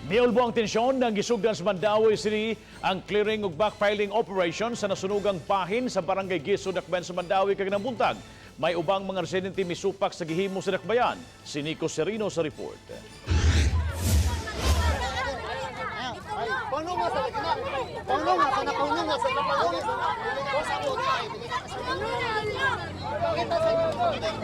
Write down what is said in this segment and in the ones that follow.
Miulbo ang tensyon ng gisugdan sa Mandaue City ang clearing ug backfiling operation sa nasunugang bahin sa Barangay Guizo, Dakbayan sa Mandaue kaganang buntag. May ubang mga residente misupak sa gihimo sa Dakbayan. Si Nico Serino sa report. Pauno nga sa na. Pauno nga sa na, pauno nga sa na, pauno nga sa na. Kita sa inyo. Kita.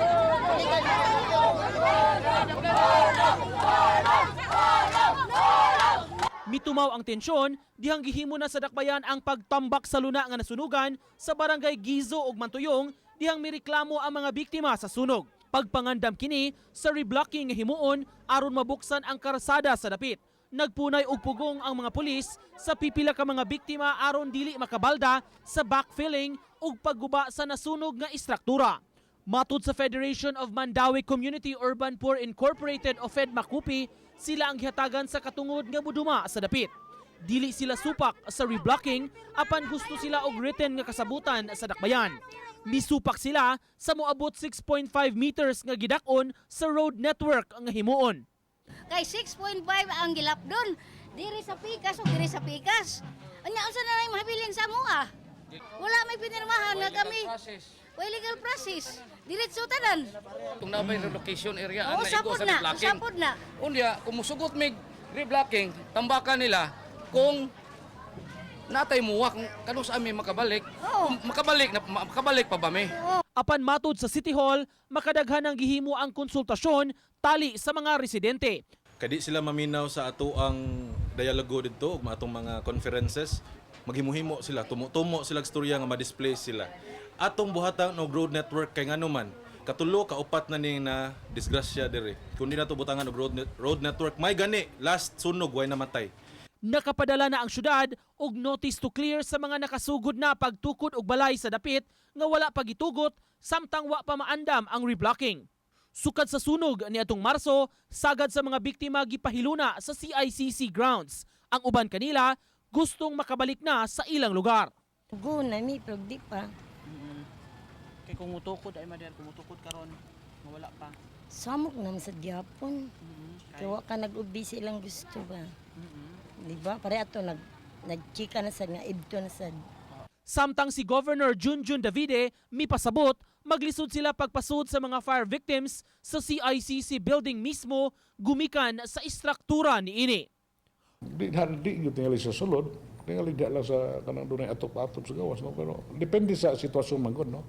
Mitumaw ang tensyon dihang gihimo na sa Dakbayan ang pagtambak sa luna nga nasunugan sa Barangay Guizo ug Mantuyong dihang mireklamo ang mga biktima sa sunog. Pagpangandam kini sa reblocking nga himuon aron mabuksan ang karsada sa dapit. Nagpunay og pugong ang mga pulis sa pipila ka mga biktima aron dili makabalda sa backfilling ug pagguba sa nasunog nga istruktura. Matud sa Federation of Mandaue Community Urban Poor Incorporated o FEDMACUPI, sila ang gihatagan sa katungod nga muduma sa dapit. Dili sila supak sa reblocking apan gusto sila og written nga kasabutan sa Dakbayan. Misupak sila sa moabot 6.5 meters nga gidak-on sa road network nga himuon. Kay 6.5 ang gilapdon. Diri sa pikas o diri sa pikas. Anya, unsa na lang mahabilin sa amoa? Wala may pinirmahan nga kami. Way legal process. Diretso tanan. Kung na may relocation area Oo, ang naigo sapod sa na. reblocking. Sapod na. Unya, kung musugot mig reblocking, tambakan nila kung natay muwa kung kanu sa ami makabalik. Oo. Kung makabalik na makabalik pa ba mi? Apan matud sa City Hall, makadaghan ang gihimo ang konsultasyon tali sa mga residente. Kadi sila maminaw sa ato ang dialogo didto ug atong mga conferences, maghimo-himo sila, tumo-tumo sila og storya nga ma-display sila. Atong buhatan og road network kay ngano man katulo ka upat na ning na disgrasya diri. Kun di nato butangan og road network, may gani last sunog way namatay. Nakapadala na ang syudad og notice to clear sa mga nakasugod na pagtukod og balay sa dapit nga wala pa gitugot samtang wa pa maandam ang reblocking. Sukad sa sunog niadtong Marso, sagad sa mga biktima gipahiluna sa CICC grounds. Ang uban kanila gustong makabalik na sa ilang lugar. Go na mi pero di pa. Kay kung mutukod ay mader, kung mutukod karon wala pa. Samok naman sa gyapon. Kaya wa ka nag-ubi silang gusto ba. Di ba? Pare ato nagchika na sad nga ibto na sad. Samtang si Governor Junjun Davide mipasabot, maglisod sila pagpasud sa mga fire victims sa CICC building mismo gumikan sa istruktura niini. Di na di gyud tingali sa sulod, tingali di lang sa kanang dunay atop-atop sa gawas, no, pero depende sa sitwasyon man gud, no.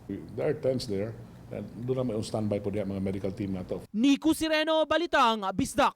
There are tents there. And doon na may on standby po diya mga medical team nato. Nico Sireno, Balitang Bisdak.